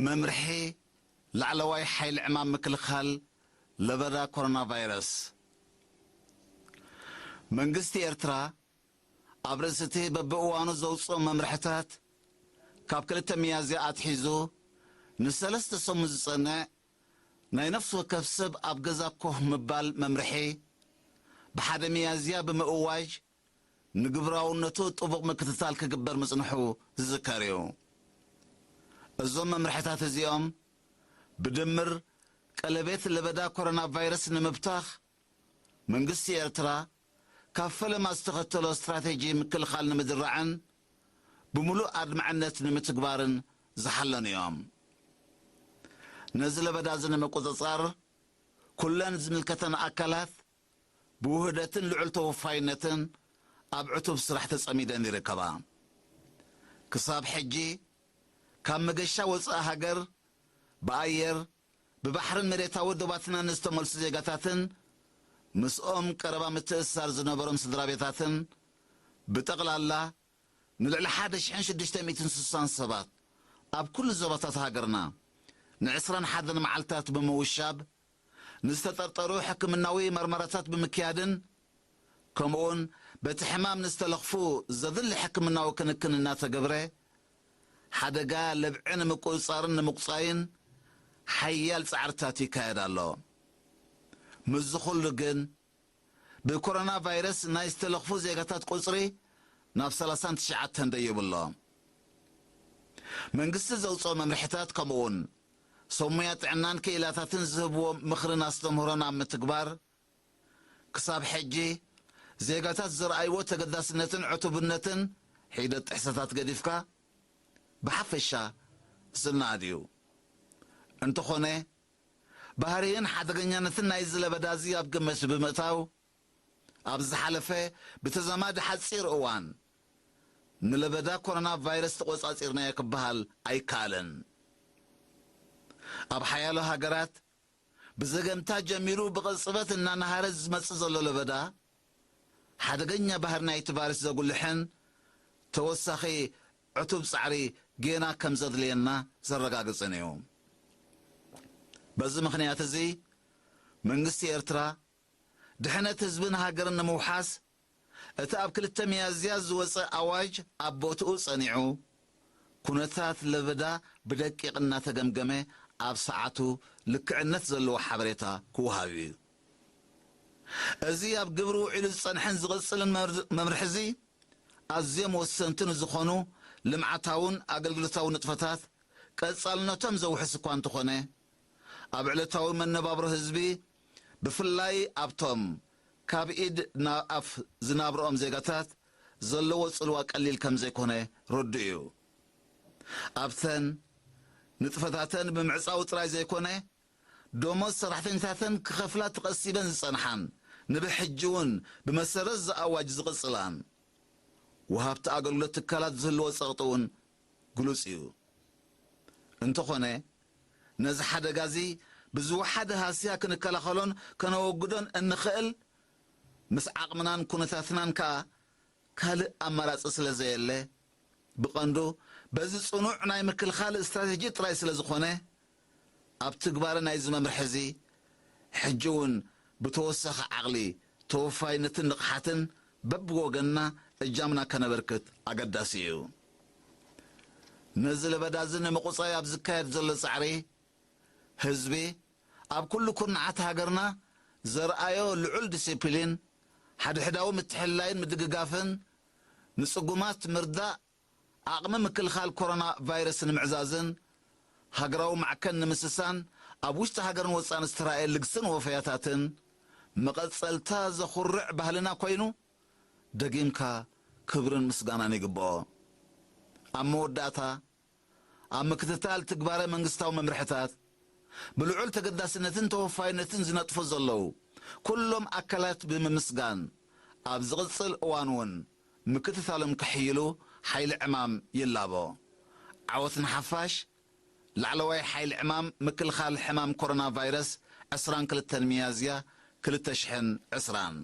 መምርሒ ላዕለዋይ ሓይሊ ዕማም ምክልኻል ለበዳ ኮሮና ቫይረስ። መንግስቲ ኤርትራ ኣብ ርእሲ እቲ በብእዋኑ ዘውጽኦ መምርሕታት፣ ካብ ክልተ ሚያዝያ ኣትሒዙ ንሰለስተ ሰሙን ዝጸንዕ ናይ ነፍሲ ወከፍ ሰብ ኣብ ገዛ ኮፍ ምባል መምርሒ፣ ብሓደ ሚያዝያ ብምእዋጅ፣ ንግብራውነቱ ጥቡቕ ምክትታል ክግበር ምጽንሑ ዝዝከር እዩ። እዞም መምርሕታት እዚኦም፣ ብድምር ቀለቤት ለበዳ ኮሮና ቫይረስ ንምብታኽ፣ መንግስቲ ኤርትራ ካብ ፈለማ ዝተኸተሎ ስትራቴጂ ምክልኻል ንምድራዕን ብምሉእ ኣድማዕነት ንምትግባርን ዝሓለኑ እዮም። ነዚ ለበዳ እዚ ንምቁጽጻር፣ ኩለን ዝምልከተን ኣካላት ብውህደትን ልዑል ተወፋይነትን ኣብ ዕቱብ ስራሕ ተጸሚደን ይርከባ። ክሳብ ሕጂ፣ ካብ መገሻ ወጻኢ ሃገር ብኣየር፣ ብባሕርን መሬታዊ ዶባትናን ዝተመልሱ ዜጋታትን ምስኦም ቀረባ ምትእስሳር ዝነበሮም ስድራ ቤታትን ብጠቕላላ ንልዕሊ ሓደ ሽሕን ሽዱሽተ ሚእትን ስሳን ሰባት ኣብ ኩሉ ዞባታት ሃገርና ንዕስራን ሓደን መዓልታት ብምውሻብ፣ ንዝተጠርጠሩ ሕክምናዊ መርመራታት ብምክያድን ከምኡውን በቲ ሕማም ንዝተለኽፉ ዘድሊ ሕክምናዊ ክንክን እናተገብረ፣ ሓደጋ ለብዒ ንምቁጽጻርን ንምቁጻይን ሓያል ጻዕርታት ይካየድ ኣሎ። ምስዚ ኩሉ ግን፣ ብኮሮና ቫይረስ ናይ ዝተለኽፉ ዜጋታት ቁጽሪ ናብ ሰላሳን ትሽዓተን ደይቡ ኣሎ። መንግስቲ ዘውጽኦ መምርሕታት ከምኡውን ሰብ ሞያ ጥዕናን ክኢላታትን ዝህብዎ ምኽርን ኣስተምህሮን ኣብ ምትግባር፣ ክሳብ ሕጂ ዜጋታት ዘርኣይዎ ተገዳስነትን ዕቱብነትን ሒደት ጥሕሰታት ገዲፍካ ብሓፈሻ ዝነኣድ እዩ። እንተኾነ፣ ባህርይን ሓደገኛነትን ናይዚ ለበዳ እዚ ኣብ ግምት ብምእታው፣ ኣብ ዝሓለፈ ብተዛማዲ ሓጺር እዋን ንለበዳ ኮሮና ቫይረስ ተቖጻጺርናዮ ክበሃል ኣይከኣልን። ኣብ ሓያሎ ሃገራት ብዘገምታ ጀሚሩ ብቕጽበት እናነሃረ ዝመጽእ ዘሎ ለበዳ፣ ሓደገኛ ባህሪ ናይቲ ቫይረስ ዘጉልሕን ተወሳኺ ዕቱብ ጻዕሪ ጌና ከም ዘድልየና ዘረጋግጽን እዩ። በዚ ምኽንያት እዚ፣ መንግስቲ ኤርትራ ድሕነት ህዝብን ሃገርን ንምውሓስ፣ እቲ ኣብ ክልተ ሚያዝያ ዝወጸ ኣዋጅ ኣብ ቦትኡ ጸኒዑ፣ ኩነታት ለበዳ ብደቂቕ እናተገምገመ ኣብ ሰዓቱ ልክዕነት ዘለዎ ሓበሬታ ክወሃብ እዩ። እዚ ኣብ ግብሪ ውዒሉ ዝጸንሐን ዝቕጽልን መር-፣ መምርሒ እዚ ኣዝዮም ወሰንቲ ንዝኾኑ ልምዓታውን ኣገልግሎታዊ ንጥፈታት ቀጻልነቶም ዘውሕስ እኳ እንተኾነ፣ ኣብ ዕለታዊ መነባብሮ ህዝቢ፣ ብፍላይ ኣብቶም ካብ ኢድ ናብ ኣፍ ዝናብርኦም ዜጋታት ዘለዎ ጽልዋ ቀሊል ከም ዘይኮነ ርዱእ እዩ። ኣብተን ንጥፈታተን ብምዕጻው ጥራይ ዘይኮነ፣ ደሞዝ ሰራሕተኛታተን ክኸፍላ ተቐሲበን ዝጸንሓን፣ ንብሕጂ እውን ብመሰረት እዚ ኣዋጅ ዝቕጽላን፣ ወሃብቲ ኣገልግሎት ትካላት ዝህልዎ ጸቕጢ እውን ግሉጽ እዩ። እንተኾነ፣ ነዚ ሓደጋ እዚ ብዝወሓደ ሃስያ ክንከላኸሎን ከነወግዶን እንኽእል፣ ምስ ዓቕምናን ኩነታትናን ከኣ ካልእ ኣማራጺ ስለ ዘየለ፣ ብቐንዱ በዚ ጽኑዕ ናይ ምክልኻል ስትራቴጂ ጥራይ ስለ ዝኾነ፣ ኣብ ትግባረ ናይዚ መምርሒ እዚ፣ ሕጂ እውን ብተወሳኺ ዓቕሊ፣ ተወፋይነትን ንቕሓትን በብወገንና እጃምና ከነበርክት ኣገዳሲ እዩ። ነዚ ለበዳ እዚ ንምቑጻይ ኣብ ዝካየድ ዘሎ ጻዕሪ፣ ህዝቢ ኣብ ኩሉ ኩርናዓት ሃገርና ዘርኣዮ ልዑል ዲሲፕሊን፣ ሓድሕዳዊ ምትሕልላይን ምድግጋፍን፣ ንጽጉማት ምርዳእ፣ ዓቕሚ ምክልኻል ኮሮና ቫይረስ ንምዕዛዝን ሃገራዊ ማዕከን ንምስሳን ኣብ ውሽጢ ሃገርን ወጻኢን ዝተራእየ ልግስን ወፈያታትን መቐጸልታ ዘኹርዕ ባህልና ኮይኑ፣ ደጊምካ ክብርን ምስጋናን ይግብኦ። ኣብ መወዳእታ፣ ኣብ ምክትታል ትግባረ መንግስታዊ መምርሕታት ብልዑል ተገዳስነትን ተወፋይነትን ዝነጥፉ ዘለዉ ኩሎም ኣካላት ብምምስጋን፣ ኣብ ዝቕጽል እዋን እውን ምክትታሎም ከሕይሉ ሓይሊ ዕማም ይላቦ። ዓወት ንሓፋሽ! ላዕለዋይ ሓይሊ ዕማም ምክልኻል ሕማም ኮሮና ቫይረስ ዕስራን ክልተን ሚያዝያ ክልተ ሽሕን ዕስራን።